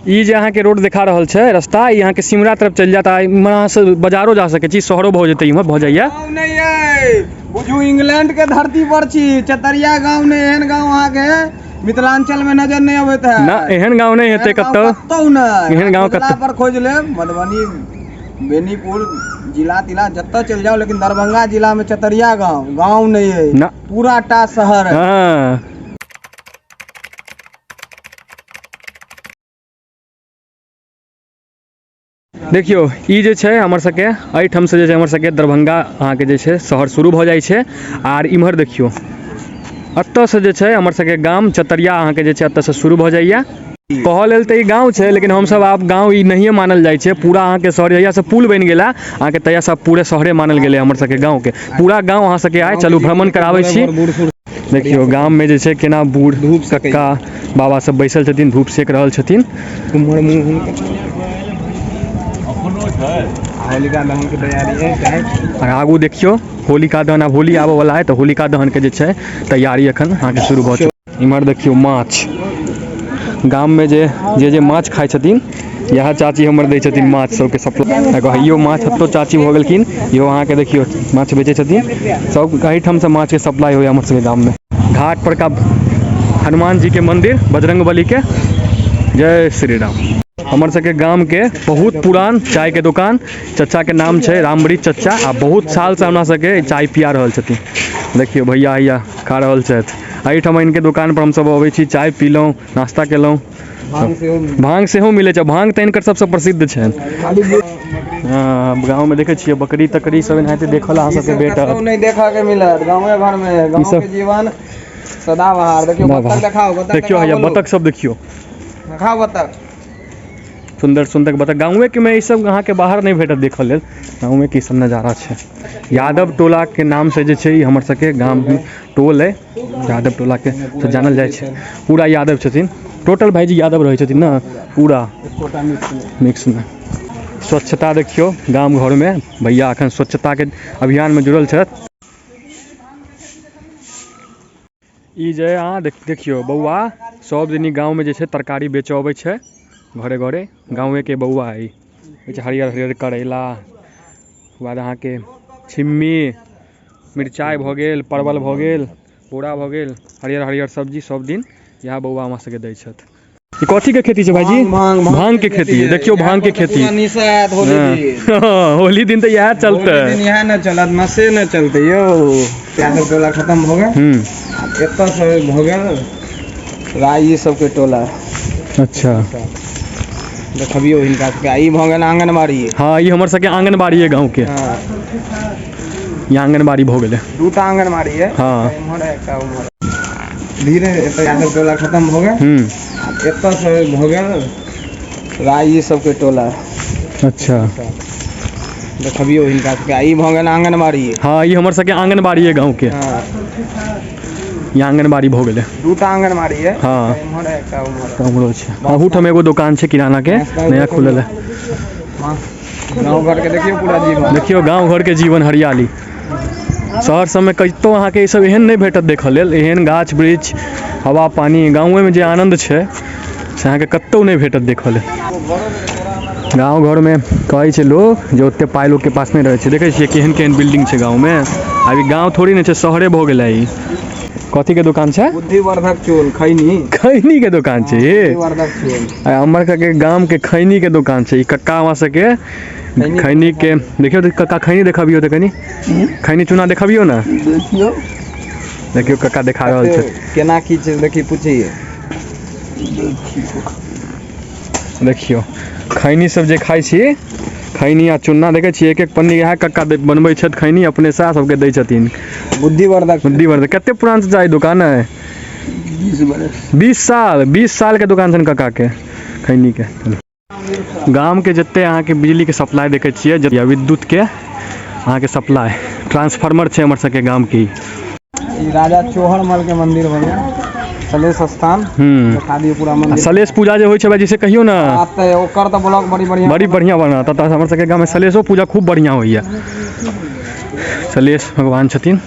ई जे अहाँके रोड देखा रहल छै रास्ता, ई अहाँके सिमरा तरफ चलि जायत। आ इम्हर अहाँ सब बाजारो जा सकै छी, शहरो भऽ जेतै, इम्हर भऽ जाइया। गाँव नहि अइ, बुझू इंग्लैंड के धरती पर छी। चतरिया गाँव नहि, एहन गाँव अहाँके मिथिलांचल में नजर नहि अबैत है। ना, एहन गाँव नहि हेतै कतौ, कतौ नहि। एहन गाँव खोजला कतौ। पर खोजि लेब, मधुबनी, बेनीपुर जिला तिला जतऽ चलि जाउ, लेकिन दरभंगा जिला में चतरिया गाँव गाँव नहि अइ, ना। पूरा टा शहर है। हँ, देखियौ, ई जे छै हमर सबके एहिठामसँ जे छै हमर सबके दरभंगा अहाँके जे छै शहर शुरू भऽ जाइ छै। आर इम्हर देखियौ, एतऽसँ जे छै हमर सबके गाम चतरिया अहाँके जे छै एतऽसँ शुरू भऽ जाइए। कहऽ लेल तऽ ई गाँव छै, लेकिन हमसब आब गाँव ई नहिए मानल जाइ छै। पूरा अहाँके शहर, जहियासँ पुल बनि गेला अहाँके, तहियासँ पूरे शहरे मानल गेलै हमर सबके गाँवके। पूरा गाँव अहाँ सबके आइ चलू भ्रमण कराबै छी। देखियौ, गाममे जे छै केना बूढ़ कक्का बाबा सब बैसल छथिन, धूप सेक रहल छथिन। होलिका दहन के तैयारी है। आओर आगू देखियौ होलिका दहन, आब होली आबऽ वाला है, तऽ होलिका दहन के जे छै तैयारी एखन अहाँके शुरू भऽ चुकल। इम्हर देखियौ माछ, गाममे जे जे जे माछ खाइ छथिन, इएह चाची हमर दै छथिन माछ सबके सप्लाई। इहो माछ हत्तो चाची भऽ गेलखिन, इहो अहाँके देखियौ माछ बेचै छथिन। सब एहिठामसँ माछके सप्लाई होइए हमर सबके गाममे। घाट पर का हनुमान जी के मंदिर, बजरंग बली के। जय श्री राम। हमर सबके गाम के बहुत पुरान चाय के दुकान, चचा के नाम छै रामवृक्ष चचा, आ बहुत साल से हमरा सबके चाय पिया रहल छथिन। देखियौ भैया हैया खा रहल छथि। एहिठाम इनके दुकान पर हमसब अबै छी, चाय पीलहुँ, नाश्ता केलहुँ। भांग सेहो मिलै छै, भांग तऽ हिनकर सबसँ प्रसिद्ध छनि। हँ, गाँवमे देखै छियै बकरी तकरी सब एनाहिते देखल अहाँ सबके भेटत। कतौ नहि देखऽ के मिलत गाँवे घर में। गाँव के जीवन सदाबहार। देखियौ बत्तख, देखाओ बत्तख। देखियौ हैया बतख सब, देखियौ। देखाओ बत्तख। सुन्दर सुन्दर बतख। गाँवे के में ई सब अहाँके बाहर नहि भेटत देखऽ लेल, गाँवे के ई सब नजारा छै। यादव टोला के नाम से जे छै ई हमर सबके गाम टोल है, यादव टोला के से जानल जाइ छै। पूरा यादव छथिन टोटल। भाईजी यादव रहै छथिन ने पूरा? मिक्स में। स्वच्छता देखियौ गाम घरमे, भैया एखन स्वच्छताके अभियानमे जुड़ल छथि। ई जे अहाँ देखियौ, बौआ सब दिन ई गाँवमे जे छै तरकारी बेचऽ अबै छै घरे घरे। गाँवेके बौआ है ई छै। हरियर हरियर करैला, ओकर बाद अहाँके छिम्मी, मिरचाइ भऽ गेल, परवल भऽ गेल, बोरा भऽ गेल, हरियर हरियर सब्जी सब दिन इएह बौआ हमरा सबके दै छथि। ई कथी के खेती छै भाईजी? भांग। भांग के खेती है। देखियौ भांग के खेती। पूरा निशा आयत होली दिन। हँ, होली दिन तऽ इएह चलतै। होली दिन इएह ने चलत, नशे ने चलतै यौ। यादव टोला खतम भऽ गेल। एतऽ से भऽ गेल राय सबके टोला। अच्छा। देखबियौ हिनका सबके। आ ई भऽ गेल आंगनबाड़ी। हँ, ई हमर सबके आंगनबाड़ी है गाँव के। हँ। ई आंगनबाड़ी भऽ गेलै। दूटा आंगनबाड़ी है। हँ। इम्हर है, एकटा उम्हर। धीरे एतऽ यादव टोला खतम भऽ गेल। एतऽ से भऽ गेल राय सबके टोला। अच्छा। देखबियौ हिनका सबके। आ ई भऽ गेल आंगनबाड़ी। हँ, ई हमर सबके आंगनबाड़ी है गाँव के। हँ। ई आंगनबाड़ी भऽ गेलै। दूटा आंगनबाड़ी है। हँ। इम्हर है, एकटा उम्हर। उम्हरो छै। अहूठाम एगो दोकान छै किराना के, नया खुलल है। गाँव घर के देखियौ पूरा जीवन। देखियौ गाँव घर के जीवन, हरियाली। शहर सबमे कतौ अहाँके ई सब एहन नहि भेटत देखऽ लेल, एहन गाछ वृक्ष, हवा पानी। गाँवेमे जे आनन्द छै से अहाँके कतौ नहि भेटत देखऽ लेल। गाँव घरमे कहै छै लोक जे ओते पाइ लोकके पास नहि रहै छै। देखै छियै केहन केहन बिल्डिंग छै गाँवमे। आब ई गाँव थोड़ी नहि छै, शहरे भऽ गेलै। ई कथीके दोकान छै? बुद्धिवर्धक चूल खैनी। खैनीके दोकान छै ई? बुद्धिवर्धक चूल। आ हमर सबके गामके खैनीके दोकान छै ई। कक्का हमरा सबके खैनीके देखियौ तऽ, कक्का खैनी देखबियौ तऽ, कनि खैनी चूना देखबियौ ने। देखियौ। देखियौ, कक्का देखा रहल छै। केना की छै, देखी, पूछिए। देखियौ, खैनी सब जे खाइ छी, खैनी आ चून्ना देखै छियै, एक एक पन्नी इएह कक्का बनबै छथि खैनी अपने से, सबके दै छथिन। बुद्धिवर्धक। बुद्धिवर्धक। कते पुरान चाचा ई दुकान है? 20 बरस। 20 साल, 20 साल के दुकान छनि कक्का के खैनी के। गाम के जते अहाँके बिजली के सप्लाई देखै छियै या विद्युत के अहाँके सप्लाई, ट्रांसफार्मर छै हमर सबके गाम के ई। ई राजा चोहरमल के मंदिर भऽ गेल, सलेश स्थान। देखा दियौ पूरा आ मंदिर। सलेश पूजा जे होइ छै भाईजी, से कहियौ ने। आ तऽ ओकर तऽ ब्लॉग बड़ी बढ़िया। बड़ी बढ़िया बनत। तऽ हमर सबके गाममे सलेशो पूजा खूब बढ़िया होइया। सलेश भगवान छथिन।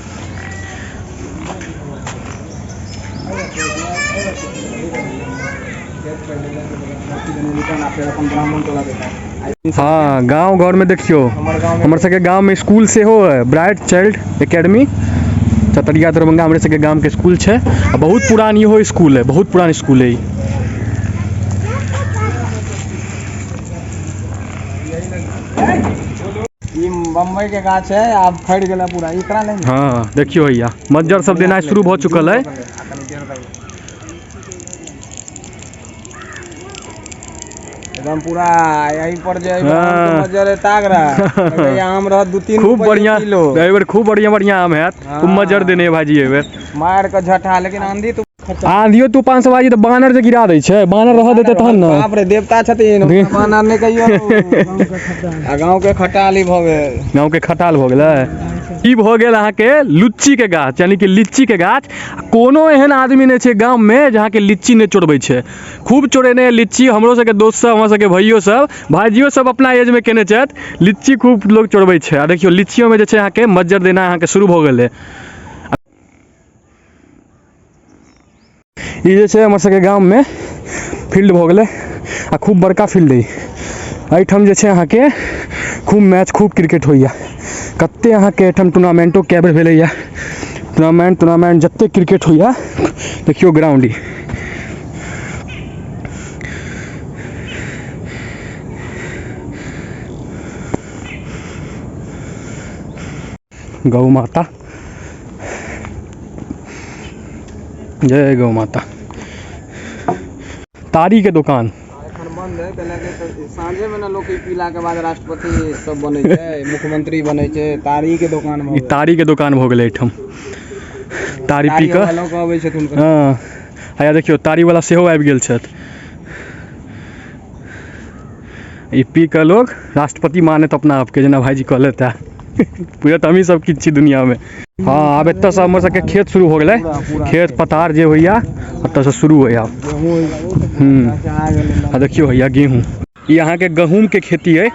स्टेशन आ फेर अपन ब्राह्मण टोला देखा। हँ, गाँव घरमे देखियौ, हमर गाँव। हमर सबके गाँवमे स्कूल सेहो है, bright child academy, Chatariya, Darbhanga. हमरे सबके गामके स्कूल छै आ बहुत पुरान इहो स्कूल है, बहुत पुरान स्कूल है ई। ई बम्बई के गाछ है, आब फड़ि गेलै पूरा, एकरा नहि। हँ, देखियौ हैया मज्जर सब देनाइ शुरू भऽ चुकल है। कनी देर तक एकदम पूरा यही पर जे मज्जर है ताग रहा है, आम रहत 2-3 खूब बढ़िया किलो। एहि बेर खूब बढ़िया बढ़िया आम हैत। खूब मज्जर देने भाईजी एहि बेर। मार के झट्टा, लेकिन आंधी तो आंधियो तूफान सब भाईजी तऽ बानर जे गिरा दै छै, बानर रहऽ देतै तहन ने। बाप रे, देवता छथिन बानर, नहि कहियौ। आ गाँव के खटाली भऽ गेल। गाँव के खटाल भऽ गेलै। ई भऽ गेल अहाँके लुच्ची के गाछ, यानी कि लीची के गाछ। कोनो एहन आदमी नहि छै गाम में जे अहाँके लीची नहि चोरबै छै। खूब चोरेने लीची हमरो सबके दोस्त सब, हमर सबके भैयो सब, भाइजियो सब अपना एज में केने छथि। लीची खूब लोग चोरबै छै। आ देखियौ, लीचियो में जे छै अहाँके मज्जर देना अहाँके शुरू भऽ गेलै। ई जे छै हमर सबके गाम में फील्ड भऽ गेलै आ खूब बड़का फील्ड है। एहिठाम जे छै अहाँके खूब मैच, खूब क्रिकेट होइए। कते अहाँके एहिठाम टूर्नामेंटो कए बेर भेलैए, टूर्नामेंट टूर्नामेंट जते क्रिकेट होइए। देखियौ ग्राउंड ई। गौ माता, जय गौ माता। तारी के दुकान एखन बंद है, कैलाकि साँझे में ने लोक ई पीला के बाद राष्ट्रपति सब बनै छै, मुख्यमंत्री बनै छै। तारी के दुकान भऽ ई गेल। तारी के दुकान भऽ गेलै एहिठाम, तारी पी कऽ वाला लोक अबै छथि हुनकर। हँ, हैया देखियौ, तारी वाला सेहो आबि गेल छथि। ई पी कऽ लोग राष्ट्रपति मानत अपना आपके, जेना भाईजी कहलथि है, बुझत हमही सब किछु छी दुनियामे। हँ, आब एतऽसँ हमर सबके खेत शुरू हो गेलै। पूरा। खेत पथार जे होइया, एतऽसँ शुरू होइया। गेहूँ। आ गेलै। आ देखियौ, हैया गेहूँ। ई अहाँके गहूँम के खेती है।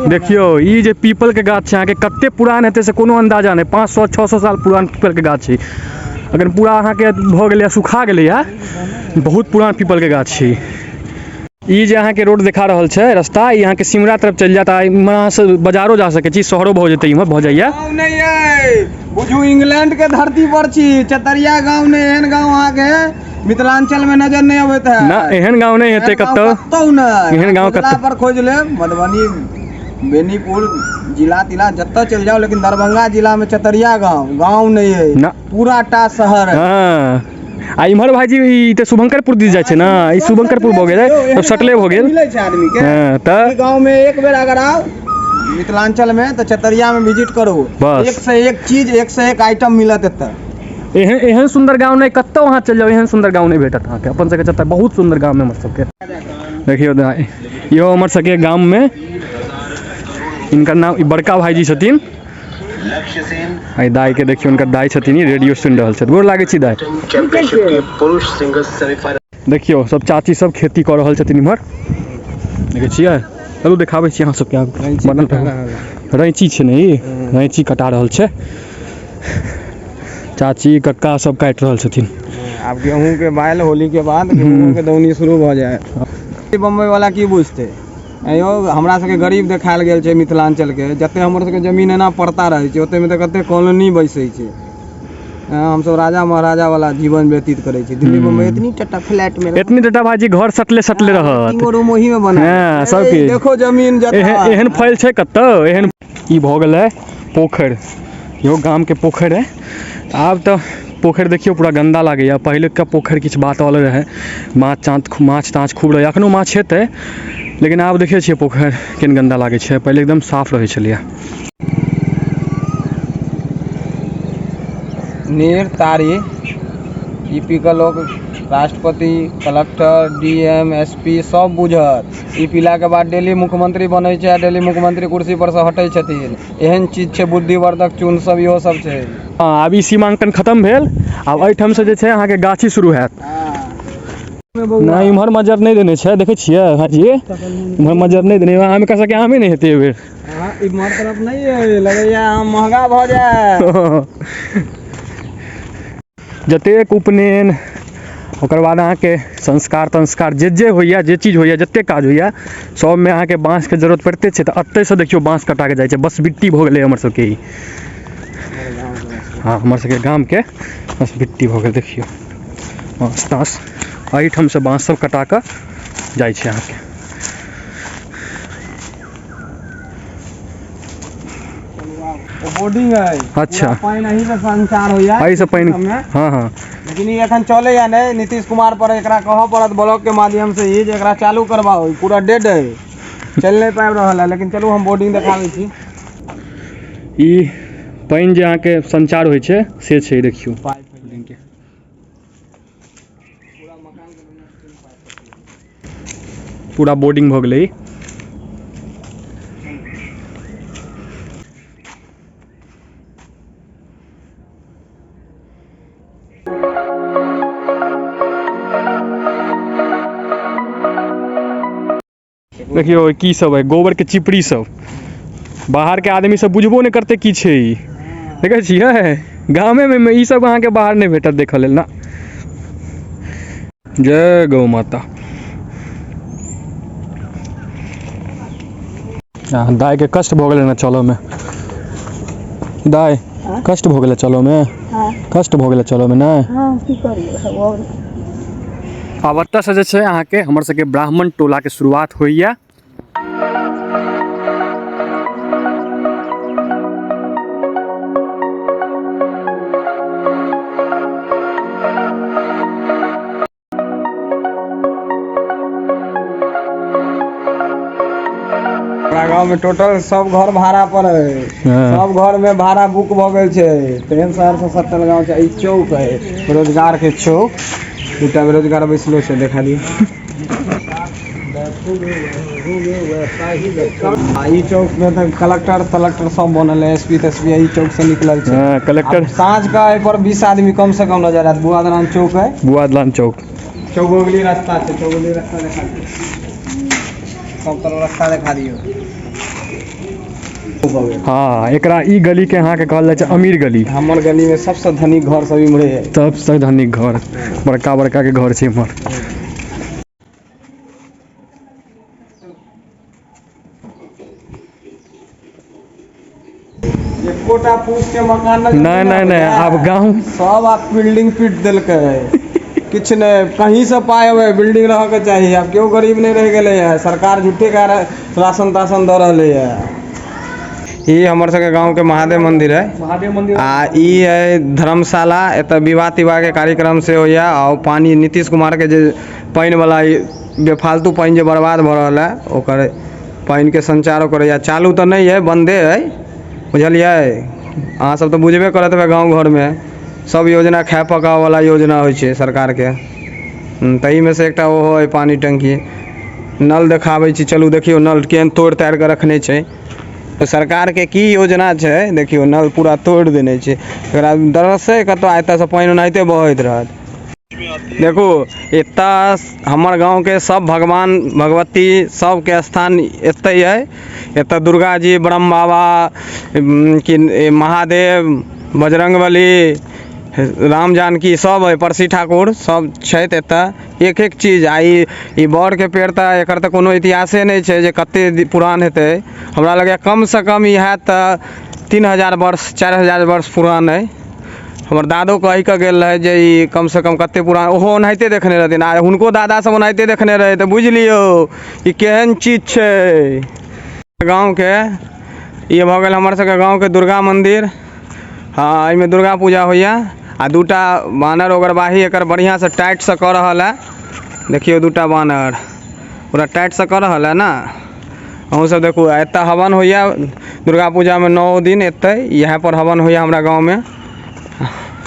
देखियौ, ई जे पीपल के गाछ छै अहाँके, कते पुरान हेतै से कोनो अंदाजा नहि। 500-600 साल पुरान पीपल के गाछ छै। अगर पूरा अहाँके भऽ गेलैए, सुखा गेलैए, बहुत पुरान पीपल के गाछ छै। ई जे अहाँके रोड देखा रहल छै रास्ता, ई अहाँके सिमरा तरफ चलि जायत आ इम्हर अहाँ से बाजारो जा सकै छी, शहरो भऽ जेतै, इम्हर भऽ जाइए। गाँव नहि अइ, बुझू इंग्लैंड के धरती पर छी। चतरिया गाँव नहि, एहन गाँव अहाँके मिथिलांचल में नजर नहि अबैत है। ना, एहन गाँव नहि हेतै कतौ। कतौ नहि। एहन गाँव खोजला कतौ। पर खोज लेब, मधुबनी, बेनीपुर जिला तिला जतऽ चलि जाउ, लेकिन दरभंगा जिला में चतरिया गाँव गाँव नहि अइ। ना। पूरा टा शहर है। हँ, आ इम्हर भाईजी, ई तऽ शुभंकरपुर दिस जाइ छै ने, ई शुभंकरपुर भऽ गेलै, तब सटले भऽ गेल। मिलै छै आदमी के। हँ तऽ ई गाँव में एक बेर अगर आउ मिथिलांचल में तऽ चतरिया में विजिट करू। बस। एक से एक चीज, एक से एक आइटम मिलत एतऽ। एहन एहन सुन्दर गाँव नहि कतौ, अहाँ चलि जाउ, एहन सुन्दर गाँव नहि भेटत अहाँके। अपन सबके चतरा बहुत सुन्दर गाँव है हमर सबके। देखियौ तऽ इहो हमर सबके गाममे, हिनकर नाम, ई बड़का भाईजी छथिन। आ दाई के देखियौ, हुनकर दाई छथिन, ई रेडियो सुनि रहल छथि। गोर लागै छी दाई। चैंपियनशिप के पुरुष सिंगल्स सेमीफाइनल देखियौ, सब चाची सब खेती कऽ रहल छथिन इम्हर, देखै छियै? चलू, देखाबै छी अहाँ सबके। बनल रैंची छै ने, ई रैंची कटा रहल छै चाची, कक्का सब काटि रहल छथिन। आब गेहूं के बाइल, होली के बाद गेहूं के दौनी शुरू भऽ जाय। बम्बई वाला की बुझतै आँय यौ, हमरा सबके गरीब देखायल गेल छै मिथिलांचल के। जते हमर सबके जमीन एना पड़ता रहै छै, ओते में तऽ कते कॉलोनी बैसै छै। हँ, हमसब राजा महाराजा वाला जीवन व्यतीत करै छी। दिल्ली बम्बई एतनी टटा फ्लैट में। एतनी टटा भाईजी, घर सटले सटले रहत। तीन गो रूम ओही में बना। हँ, सब किछु। देखो जमीन जतऽ। एहन एहन फैल छै कतौ एहन? ई भऽ गेलै पोखरि, इहो गामके पोखरि है। आब तऽ पोखरि देखियौ पूरा गन्दा लागैए। पहिलुका पोखरि किछु बात अलग रहै, माछ चाँद, माछ ताछ खूब रहै। एखनो माछ हेतै, लेकिन आब देखै छियै पोखरि केहन गन्दा लागै छै। पहिले एकदम साफ रहै छलैए। नीर तारी ई पी कऽ लोक राष्ट्रपति, कलेक्टर, डीएम, एसपी सब बुझत। ई पीलाके बाद डेली मुख्यमंत्री बनै छै आ डेली मुख्यमंत्री कुर्सी पर से हटै छथिन। एहन चीज छै बुद्धिवर्धक चूर्ण सब इहो सब छै। हँ, आब ई सीमांकन खतम भेल। आब एहिठामसँ जे छै अहाँके गाछी शुरू हैत। नहि, इम्हर मज्जर नहि देने छै, देखै छियै भाईजी, इम्हर मज्जर नहि देने। आम एकरा सबके आमे नहि हेतै एहिबेर। हँ, इम्हर तरफ नहि अइ, लगैया आम महगा भऽ जायत। जतेक उपनयन, ओकर बाद अहाँके संस्कार तंस्कार जे जे होइए, जे चीज होइए, जतेक काज होइए, सबमे अहाँके बाँसके जरूरत पड़िते छै। तऽ एतहिसँ देखियौ बाँस कटाके जाइ छै। बसबिट्टी भऽ गेलै हमर सबके ई। हँ, हमर सबके गामके बसबिट्टी भऽ गेल। देखियौ बाँस ताँस एहिठामसँ बाँस सब कटा कऽ जाइ छै अहाँके। बोर्डिंग है। अच्छा। पानि एही से संचार होइया। एहिसँ पानि। सबमे। हँ हँ। लेकिन ई एखन चलैया नहि। नीतीश कुमार पर एकरा कहऽ पड़त ब्लॉक के माध्यम से ई जे एकरा चालू करबाउ। ई पूरा डेड है, चलि नहि पाबि रहल है। लेकिन चलू हम बोर्डिंग देखाबै छी। ई पानि जे अहाँके संचार होइ छै से छै, देखियौ। पाइप पूरा बोर्डिंग भऽ गेलै ई। देखियौ की सब है, गोबर के चिपड़ी सब। बाहर के आदमी सब बुझबो नहि करतै की छै ई। देखै छियै, गामे में ई सब अहाँके बाहर नहि भेटत देखऽ लेल ना। जय गौ माता। दाइ के कष्ट भऽ गेलै ने चलऽमे। दाइ, कष्ट भऽ गेलै चलऽमे? कष्ट भऽ गेलै चलऽमे? नहि। हँ, की करियै। आब एतऽसँ जे छै अहाँके हमर सबके ब्राह्मण टोलाके शुरुआत होइए। हमरा गाँव में टोटल सब घर भाड़ा पर है। हाँ। सब घर में भाड़ा बुक भऽ गेल छै। तेहन शहर से सटल गाँव छै। ई चौक है, बेरोजगार के चौक। दूटा बेरोजगार बैसलो छै, देखा दियौ। आ ई चौक में तऽ कलेक्टर तलेक्टर सब बनल है, एसपी तेसपी ई चौक से निकलल छै। हाँ, कलेक्टर। आब साँझ का एहि पर 20 आदमी कम से कम नजर आयत। बुआ दलान चौक है। बुआ दलान चौक। चौगोली रास्ता छै, चौगोली रास्ता देखा दियौ। सब तरफ रास्ता देखा दियौ। हाँ, एकरा ई गली के अहाँके कहल जाइ छै अमीर गली। हमर गली में सबसे धनिक घर सब इम्हरे है। सबसे धनिक घर, बड़का बड़का के घर छै इम्हर। एकोटा फूस के मकान नजर नहि नहि नहि, आब गाँव सब आब बिल्डिंग पीट देलकै। किछु नहि, कहीं से पाइ अबै बिल्डिंग रहऽ के चाही। आब केओ गरीब नहि रहि गेलै है। सरकार झूठे के राशन ताशन दऽ रहलै है। ई हमर सबके गाँव के महादेव मंदिर है। महादेव मंदिर। आ ई है धर्मशाला। एतऽ विवाह तिवाह के कार्यक्रम से होइया। आ पानी नीतीश कुमार के जे पानि वाला ई बेफालतू पानि जे बर्बाद भऽ रहल है, ओकर पानि के संचारो करैया। चालू तऽ नहि है, बंदे है। बुझलियै, अहाँ सब तऽ बुझबे करत हेबै। गाँव घरमे सब योजना खाय पकाबै वाला योजना होइ छै सरकारके। ताहिमे से एकटा ओहो है पानी टंकी। नल देखाबै छी, चलू देखियौ नल केहन तोड़ि ताड़ि कऽ रखने छै। सरकारके की योजना छै, देखियौ नल पूरा तोड़ि देने छै। एकरा दरसै कतऽ, एतऽसँ पानि ओनाहिते बहैत रहत। देखू, एतऽ हमर गाँवके सब भगवान भगवती सबके स्थान एतै है। एतऽ दुर्गा जी, ब्रह्म बाबा, कि महादेव, बजरंगबली, राम जानकी सब है, परसी ठाकुर सब छथि एतऽ। एक एक चीज। आ ई बड़के पेड़ तऽ एकर तऽ कोनो इतिहासे नहि छै जे कते पुरान हेतै। हमरा लगैए कम से कम ई हैत तऽ 3000 वर्ष 4000 वर्ष पुरान अइ। हमर दादो कहि कऽ गेल रहै जे ई कम से कम कते पुरान, ओहो ओनाहिते देखने रहथिन आ हुनको दादा सब ओनाहिते देखने रहै। तऽ बुझि लियौ ई केहन चीज छै। गाँवके ई भऽ गेल हमर सबके गाँवके दुर्गा मंदिर। हाँ, एहिमे दुर्गा पूजा होइया। आ दूटा बानर ओगरबाही एकर बढ़िआँ से टाइट से कऽ रहल है। देखियौ, दूटा बानर पूरा टाइट से कऽ रहल है ना। अहूँ सब देखू। एतऽ हवन होइया दुर्गा पूजामे 9 दिन। एतै इएह पर हवन होइया हमरा गाँवमे।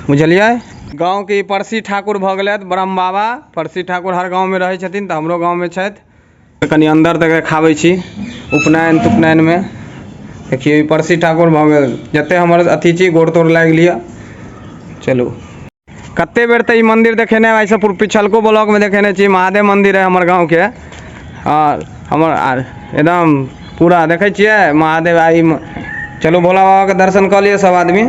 बुझलियै। गाँवके ई परसी ठाकुर भऽ गेलथि, ब्रह्म बाबा परसी ठाकुर हर गाँवमे रहै छथिन, तऽ हमरो गाँवमे छथि। कनि अन्दर तक देखाबै छी उपनयन तुपनयनमे। देखियौ ई परसी ठाकुर भऽ गेल। जते हमर अथी छी, गोड़ तोड़ लागि लिअ। चलू, कते बेर तऽ ई मंदिर देखेने, एहिसँ पिछलको ब्लॉकमे देखेने छी। महादेव मंदिर है हमर गाँवके, आओर हमर आर एकदम पूरा देखै छियै महादेव। आ ई चलू, भोला बाबाके दर्शन कऽ लिअ सब आदमी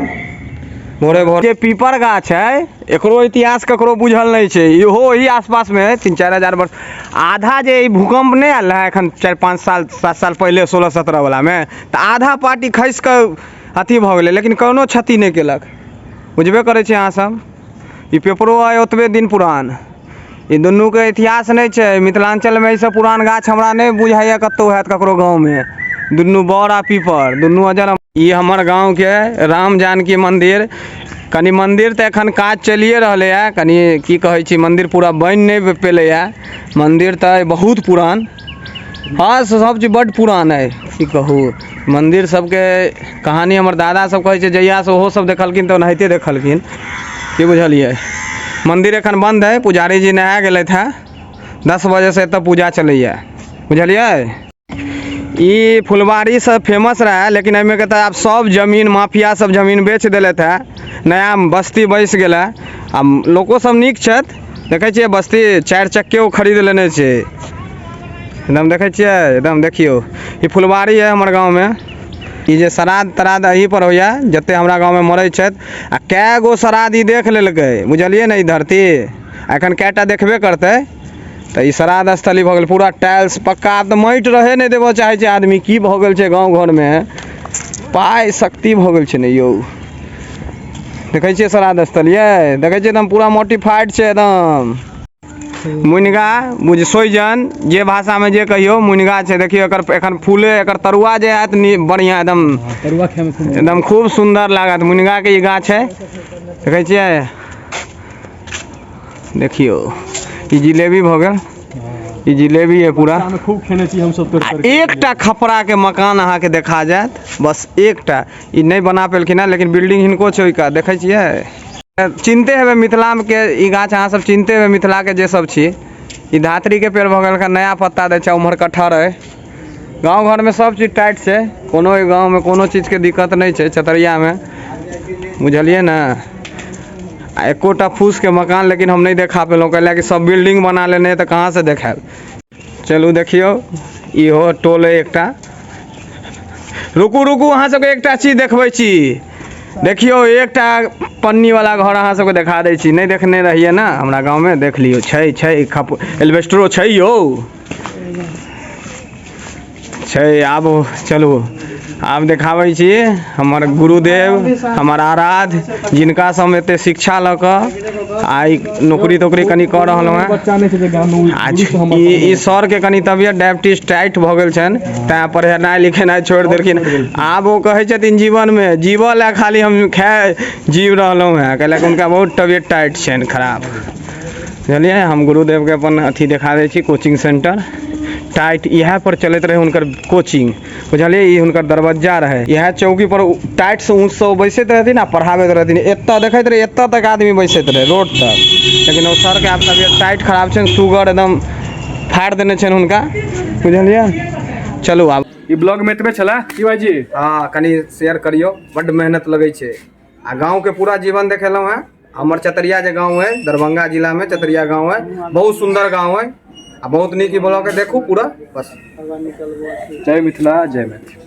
भोरे भोरे। जे पीपर गाछ है, एकरो इतिहास ककरो बुझल नहि छै। इहो ओही आसपासमे है, 3-4 हजार वर्ष। आधा जे ई भूकंप नहि आयल रहै एखन 4-5 साल, 7 साल पहिले, 16-17 वलामे, तऽ आधा पार्टी खसि कऽ अथी भऽ गेलै, लेकिन कोनो क्षति नहि केलक। बुझबे करै छी अहाँ सब। ई पेपरो है ओतबे दिन पुरान। ई दुनूके इतिहास नहि छै। मिथिलाञ्चलमे एहिसँ पुरान गाछ हमरा नहि बुझाइए कतहु हैत ककरो गाँवमे। दुनू बड़ आ पीपर दुनू अजर। ई हमर गाँवके राम जानकी मंदिर। कनि मंदिर तऽ एखन काज चलिए रहलैए, कनि की कहै छी, मंदिर पूरा बनि नहि पेलैए। मंदिर तऽ बहुत पुरान, हँ, सब चीज बड्ड पुरान अइ। की कहू, मंदिर सबके कहानी हमर दादा सब कहै छै, जहियासँ ओहो सब देखलखिन तऽ ओनाहिते देखलखिन। की बुझलियै? मंदिर एखन बंद है, पुजारी जी नहा गेलथि हेँ। 10 बजेसँ एतऽ पूजा चलैए, बुझलियै। ई फुलवारी सब फेमस रहै, लेकिन एहिमे के तऽ आब सब जमीन माफिया सब जमीन बेच देलथि है। नया बस्ती बसि गेल है आ लोको सब नीक छथि। देखै छियै, बस्ती चारि चक्के ओ खरीद लेने छै एकदम। देखै छियै एकदम। देखियौ, ई फुलवारी है हमर गाँवमे। ई जे श्राद्ध त्राद्ध एही पर होइए, जते हमरा गाँवमे मरै छथि। आ कए गो श्राद्ध ई देख लेलकै, बुझलियै ने, ई धरती। आ एखन कएटा देखबे करतै। तऽ ई श्राद्ध स्थली भऽ गेल। पूरा टाइल्स पक्का, आब तऽ माटि रहै नहि देबऽ चाहै छै आदमी। की भऽ गेल छै गाँव घरमे? पाइ शक्ति भऽ गेल छै ने यौ। देखै छियै श्राद्ध स्थल यै, देखै छियै, एकदम पूरा मोटिफाइड छै एकदम। मुनिगा बुझ, सोइजन, जे भाषामे जे कहियौ, मुनिगा छै। देखियौ, एकर एखन फूले, एकर तरुआ जे हैत नी बढ़िआँ एकदम। तरुआ खायमे खूब एकदम खूब सुन्दर लागत। मुनिगाके ई गाछ है, देखै छियै। देखियौ, ई जिलेबी भऽ गेल, ई जिलेबी है पूरा। बच्चामे खूब खेने छी हमसब तोड़ि आ तोड़ि के। एकटा खपराके मकान अहाँके देखा जायत, बस एकटा। ई नहि बना पेलखिन हेँ, लेकिन बिल्डिंग हिनको छै ओहि कात। देखै छियै, चिन्हते हेबै मिथिलाके ई गाछ, अहाँ सब चिन्हते हेबै मिथिलाके जे सब छी। ई धातरीके पेड़ भऽ गेल, एखन नया पत्ता दै छै। उम्हर कटहर अइ। गाँव घरमे सब चीज टाइट छै, कोनो गाँवमे कोनो चीजके दिक्कत नहि छै चतरियामे, बुझलियै ने। आ एकोटा फूसके मकान लेकिन हम नहि देखा पेलहुँ, कैला कि सब बिल्डिंग बना लेने, तऽ कहाँसँ देखायब? चलू, देखियौ, इहो टोल अइ एकटा। रुकू रुकू, अहाँ सबके एकटा चीज देखबै छी। देखियौ, एकटा पन्नी वाला घर अहाँ सबके देखा दै छी। नहि देखने रहियै ने हमरा गाँवमे, देख लियौ। छै छै, खप एल्बेस्टरो छै यौ, छै। आब चलू, आब देखाबै छी हमर गुरुदेव, हमर आराध्य, जिनकासँ हम एते शिक्षा लऽ कऽ आइ नौकरी तोकरी कनि कऽ रहलहुँ हेँ। बच्चा नहि छै जे गाममे ओ आ गुरु से हमर ई सर के कनि तबियत डायबिटीज टाइट भऽ गेल छनि, तैं पढ़ेनाइ लिखेनाइ छोड़ि देलखिन। आब ओ कहै छथिन, जीवनमे जीवऽ लए खाली हम खाय जीव रहलहुँ हेँ, कैलाकि हुनका बहुत तबियत टाइट छनि, खराब, बुझलियै। हम गुरुदेवके अपन अथी देखा दै छी, कोचिंग सेंटर। टाइट इएह पर चलैत रहै हुनकर कोचिंग, बुझलियै। ई हुनकर दरवज्जा रहै। इएह चौकी पर टाइट से ऊँचसँ ओ बैसैत रहथिन आ पढ़ाबैत रहथिन। एतऽ देखैत रहै, एतऽ तक आदमी बैसैत रहै, रोड तक। लेकिन ओ सरके आब तबियत टाइट खराब छनि, शुगर एकदम फाड़ि देने छनि हुनका, बुझलियै। चलू आब। ई ब्लॉग में एतबे छलै की भाईजी? हँ, कनि शेयर करियौ, बड्ड मेहनत लगै छै। आ गाँवके पूरा जीवन देखेलहुँ हेँ। हमर चतरिया जे गाँव है, दरभंगा जिलामे चतरिया गाँव है, बहुत सुन्दर गाँव है आ बहुत नीक। ई ब्लॉग देखू पूरा, बस। जय मिथिला, जय मैथिली।